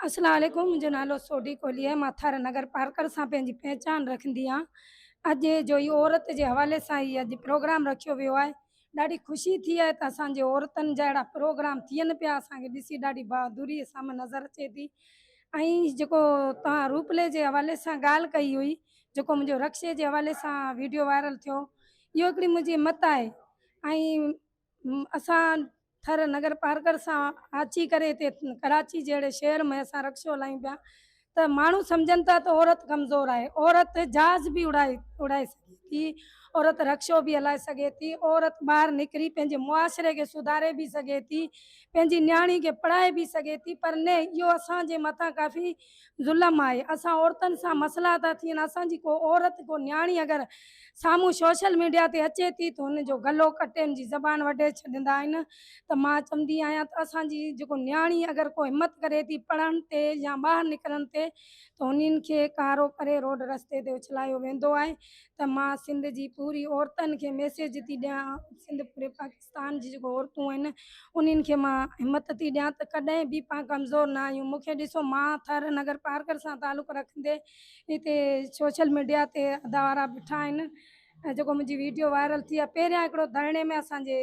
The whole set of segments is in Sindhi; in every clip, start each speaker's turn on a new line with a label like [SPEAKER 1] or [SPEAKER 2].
[SPEAKER 1] اسلام عليڪم منهنجو نالو سوڍي ڪولهي آهي مان ٿر نگر پارڪر سان پنهنجي پهچان رکندي آهيان اڄ جو هي عورت جي حوالي سان هي اڄ پروگرام رکيو ويو آهي ڏاڍي خوشي ٿي آهي ته اسان جي عورتن جا اهڙا پروگرام ٿين پيا اسان کي ڏسي ڏاڍي بهادري سامهون نظر اچي ٿي ۽ جيڪو توهان روپلي جي حوالي سان ڳالهه ڪئي هئي جيڪو منهنجو رڪشي جي حوالي سان ويڊيو وائرل ٿيو اهو هڪڙي منهنجي همت آهي ۽ اسان ٿر نگر پارڪر سان اچي ڪري هتي ڪراچي جهڙي شهر ۾ اسان رڪشو هلايون پيا ته ماڻهو سمجهن ٿا ته عورت ڪمزور آهي عورت جهاز به اڙائي اڙائي سگهي ٿي عورت رڪشو به هلائي سگهي ٿي عورت ٻاهر نڪري پنهنجي معاشري کي سڌاري به سگهي ٿي پنهنجي نياڻي کي پڙهائي به سگهي ٿي پر نه اهو اسان جي مٿان ڪافي ظلم آهي اسان عورتن سان مسئلا ٿا ٿين اسان جي ڪو عورت ڪو نياڻي اگر سامهون سوشل ميڊيا تي اچي ٿي ته هن جو گلو ڪٽي هن جي زبان وڍي ڇڏيندا آهن ته مان چوندي آهيان ته اسان جي جيڪو نياڻي اگر ڪو همت ڪري ٿي پڙهڻ تي يا ٻاهر نڪرڻ تي ته انهن کي ڪارو ڪري روڊ رستي تي اڇلايو ويندو آهي ته مان سنڌ جي پوري عورتن کي ميسيج ٿي ڏيان سنڌ پوري پاڪستان جي جيڪو عورتون آهن انهن کي مان همت ٿي ڏيان ته ڪڏهن به پاڻ ڪمزور نه آهيون مون کي ڏسو مان ٿر نگر پارڪر سان تعلق رکندي هتي سوشل ميڊيا تي ادا وارا بيٺا آهن ۽ جيڪو منهنجي ويڊيو وائرل ٿي آهي پهريان هڪڙو ڌرڻي ۾ اسان جي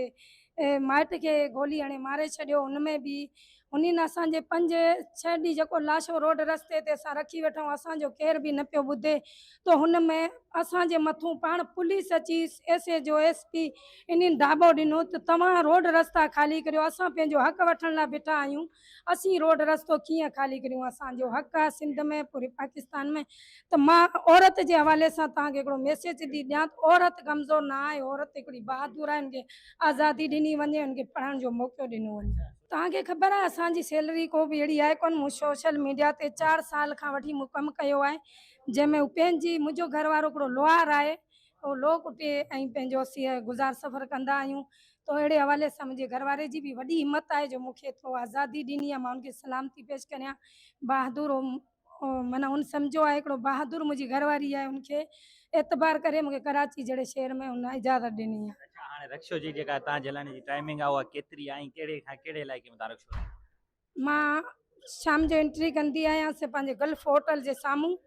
[SPEAKER 1] مائٽ کي گولي هڻي ماري ڇڏيو ان ۾ به انهن اسان جي پنج ڇهه ڏينهن جيڪو لاشو روڊ رستي تي اسان رکي ويٺا آهيون اسان جو ڪير به نه پيو ٻڌي ته هن ۾ اسان جي مٿون پاڻ پوليس اچي S H O S P انهن داٻو ڏنو ته توهان روڊ رستا خالي ڪريو اسان پنهنجو حق وٺڻ لاء بيٺا آهيون اسين روڊ رستو ڪيئن خالي ڪريون اسان جو حق آهي سنڌ ۾ پوري پاڪستان ۾ ته مان عورت جي حوالي سان توهان کي هڪڙو ميسيج ٿي ڏيان ته عورت ڪمزور نه آهي عورت هڪڙي بهادر آهي ان کي آزادي ڏني وڃي ان کي پڙهڻ جو موقعو ڏنو وڃي. توهان کي خبر آهي اسان جي سيلري ڪو به اهڙي آهي ڪونه مون سوشل ميڊيا تي چار سال کان وٺي مون ڪم ڪيو آهي جنهن ۾ هو پنهنجي منهنجو گهر وارو هڪڙو لوهار آهي اهو لوهه ڪٽي ۽ پنهنجو اسين گذار سفر ڪندا آهيون ته اهڙي حوالي سان منهنجي گهر واري جي به وڏي همت آهي جو مون کي ايترو آزادي ڏني آهي مان ان کي سلام ٿي پيش ڪريان بهادر معنيٰ هن سمجهيو آهي هڪڙو بهادر منهنجي گهر واري آهي ان کي اعتبار ڪري مون کي ڪراچي جهڙي شهر ۾ هن اجازت ڏني آهي.
[SPEAKER 2] اڇا هاڻي رڪشو جي جيڪا تان جي هلائڻ جي ٽائمنگ آهي اها ڪيتري آهي ۽ ڪهڙي کان ڪهڙي علائقي ۾ تان رڪشو هلائيندا آهيو؟
[SPEAKER 1] مان شام جو انٽري ڪندي آهيان سي پنهنجي گلف هوٽل جي سامهون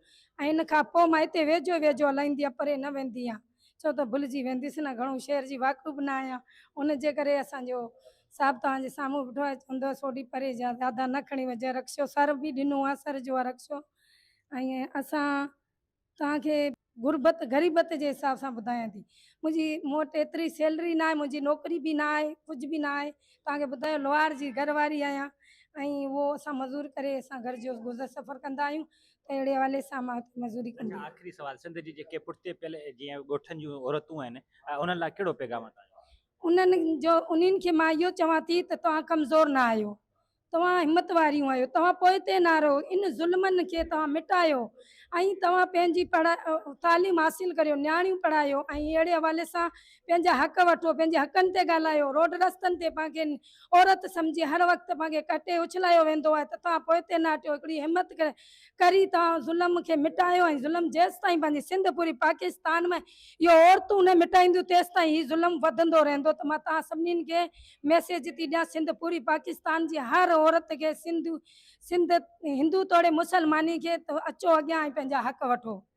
[SPEAKER 1] ۽ ان کان پوء مان هتي ويجهو ويجهو هلائيندي آهيان پري نه ويندي آهيان ڇو ته ڀلجي وينديس نه گهڻو شهر جي واقف به نه آهيان ان جي ڪري اسان جو صاحب توهان جي سامهون بيٺو آهي چوندو آهي سوڍي پري جا دادا نه کڻي وڃجانء رڪشو سر به ڏنو آهي سر جو آهي رڪشو ۽ اسان توهان کي غربت غريبت جي حساب سان ٻڌايان ٿي منهنجي مون وٽ ايتري سيلري نه آهي منهنجي نوڪري به نه آهي ڪجهه به نه آهي توهان کي ٻڌايو لوهار جي گهر واري آهيان ۽ اهو اسان مزوري ڪري اسان گهر جو گذر سفر ڪندا آهيون ته اهڙي حوالي سان مان هتي مزوري ڪندي
[SPEAKER 2] آهيان. آخري سوال سنڌ جي جيڪي پٺتي پيل جيئن ڳوٺن جون عورتون آهن انهن لاء ڪهڙو پيغام آهي توهان جو؟
[SPEAKER 1] انهن جو انهن کي مان اهو چوان ٿي ته توهان ڪمزور نه آهيو، توهان همت واريون آهيو، توهان پوئتي نه رهو، ان ظلمن کي توهان مٽايو ۽ توهان پنهنجي پڙهائي تعليم حاصل ڪريو، نياڻيون پڙهايو ۽ اهڙي حوالي سان پنهنجا حق وٺو، پنهنجي حقن تي ڳالهايو، روڊ رستن تي پاڻ کي عورت سمجهي هر وقت پاڻ کي ڪٽي اڇلايو ويندو آهي ته توهان پوئتي نه هٽيو، هڪڙي همت ڪري توهان ظلم کي مٽايو ۽ ظلم جيستائين پنهنجي سنڌ پوري پاڪستان ۾ اهو عورتون نه مٽائينديون تيستائين هي ظلم وڌندو رهندو ته مان توهان سڀني کي ميسيج ٿي ڏيان سنڌ پوري پاڪستان جي هر عورت کي سنڌ سنڌ هندو توڙي مسلماني کي ته اچو اڳيان ۽ پنهنجا حق وٺو.